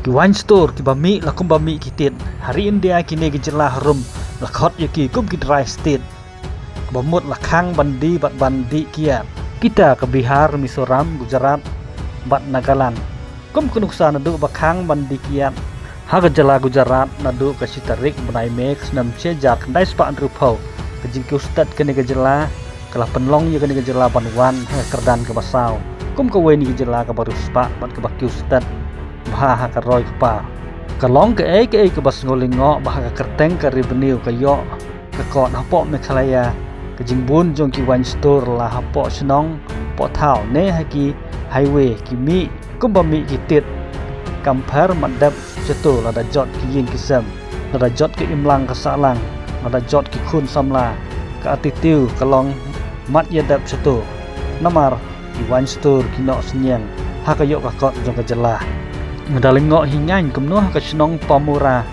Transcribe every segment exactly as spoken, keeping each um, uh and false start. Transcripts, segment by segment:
Ki wine store kiba mih la kumba mih ki tied. Ha ri India kine ki jylla harum la khot ïa ki kum ki dry state. Kaba mut la khang ban die bad ban dih kiad. Kita ka Bihar, Mizoram, Gujarat bad Nagaland. Kum ka nuksa naduh ba khang ban die kiad ha ka jylla Gujarat naduh ka shi tarik bnai May ka snem shi hajar khyndai spah hynriewphew, ka jingkiew stet kane ka jylla ka la pynlong ïa kane ka jylla ban wan ha ka kyrdan kaba saw kum kawei na ki jylla kaba riewspah bad kaba kiew stet bha ha ka roi ka par. Ka long kaei kaei kaba sngewlyngngoh ba ha ka kyrteng ka revenue ka ïoh ka kot hapoh Meghalaya. Ka jingbun jong ki wine store la hapoh shnong, hapoh thaw ne ha ki highway, ki mih kumba mih ki tied. Kam pher mat dep shato, lada jot ki ïing ki sem, lada jot ka imlang ka sahlang, lada jot ki khun samla, ka attitude ka long mat ïa dep shato. Namar ki wine store ki noh synñiang ha ka ïoh ka kot jong ka jylla. Nga da lyngngoh hi ngaiñ kumno ha ka shnong Pamura,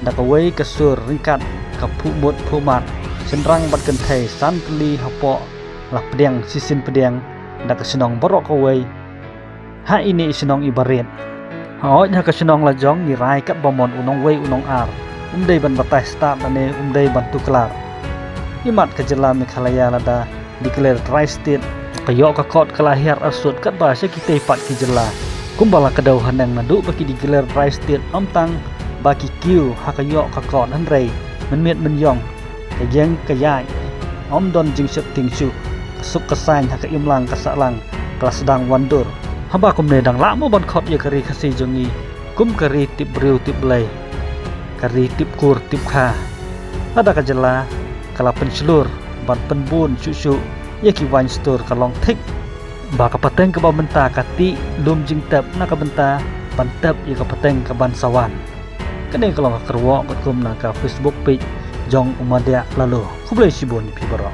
da kawei ka sur ryngkat ka phuh mut phuh mat, shynrang bad kynthei san tylli hapoh la pdiang shisien pdiang da ka shnong baroh kawei. Ha ine i shnong iba rit, hooid ha ka shnong la jong ngi rai katba mon u nongwei u nongar, um dei ban batai stad lane um dei ban tuklar. Imat ka jylla Meghalaya lada declare dry state, ka ïoh ka kot ka la hiar arsut katba sha kitei pat ki jylla. Kumba la kdew haneng, naduh ba ki declare dry state ym tang ba ki kiew ha ka ïoh ka kot, hynrei mynmiet mynïong, ka ïeng ka ïaid, ym don jingsheptieng shuh. Ka suk ka saiñ ha ka imlang ka sahlang ka la sdang wandur. Haba kumne, dang lah mo ban khot ïa ka ri Khasi jong ngi kum ka ri tip briew tip Blei, ka ri tip kur tip kha? Lada ka jylla ka la pynshlur ban pynbun shuh shuh ïa ki wine store, ka long thik ba ka pateng kaba mynta ka tih lum jingtep na ka bynta ban tep ïa ka pateng ka ban sa wan. Kane ka long ka kyrwoh katkum na ka Facebook page jong u Madiah Laloo. Khublei shibun ïa phi baroh.